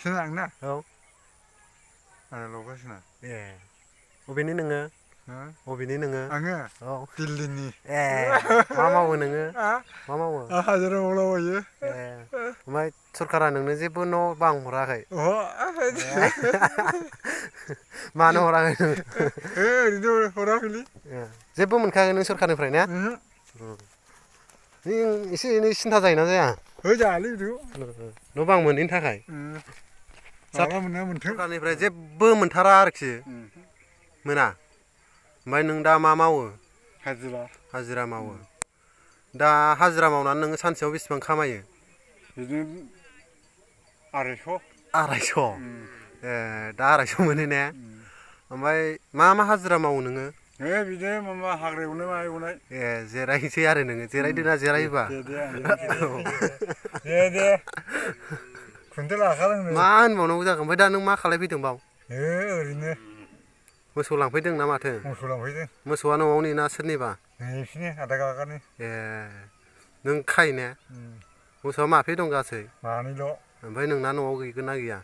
सोना आंना औ आरो ल'गासिनो ए बबेनि नोङो हो बबेनि नोङो आङो औ दिल्लीनि ए मा मावो नोङो मा मावो हाजिरा मावलाबायो ए ओमफ्राय सरखारा नोंनो जेबो न' बां हराखै ए मानो हराखै नों ओरैनो हराखैलै ए जेबो मोनखायाखै नों सरखारनिफ्राय ने ओहो नों एसे एनै सिन्था जायोना जाया होजायालै बिदिखौ न' बां मोनैनि थाखाय माला मोनना मोनथों सरखारनिफ्राय जेबो मोनथारा आरोखि मोना ओमफ्राय नों दा मा मावो हाजिरा मावो दा हाजिरा मावनानै नोङो सानसेयाव बेसेबां खामायो बिदिनो 250 250 ए दा 250 मोनो ने ओमफ्राय मा मा हाजिरा मावो नोङो बिदिनो माबा हाग्रा एवनाय मा एवनाय ए जिरायसै आरो नोङो जिरायदोना जिरायोबा दे खुन्थेल लाखादों नै मा होनबावनांगौ जाखो ओमफ्राय दा नों मा खालायफैदों बाव ओरैनो मोसौ लांफैदों ना माथो मोसौ लांफैदों मोसौआ न'आवनि ना सोरनिबा नोंसिनि आदा गागानि ए नों खायो ने मोसौआ माबेसे दं गासै मानैल' ओमफ्राय नोंना न'आव गैगोन ना गैया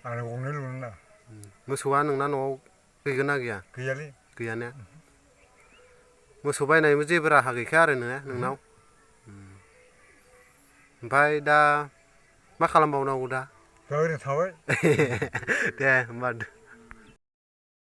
आंना गंनैल'नो दा मोसौआ नोंना न'आव गैगोन ना गैया गैयालै गैया ने मोसौ बायनायनिबो जेबो राहा गैखाया आरो नोंनाव ओमफ्राय दा मा खालामबावनांगौ दा ओरैनो थाबाय दे होमबा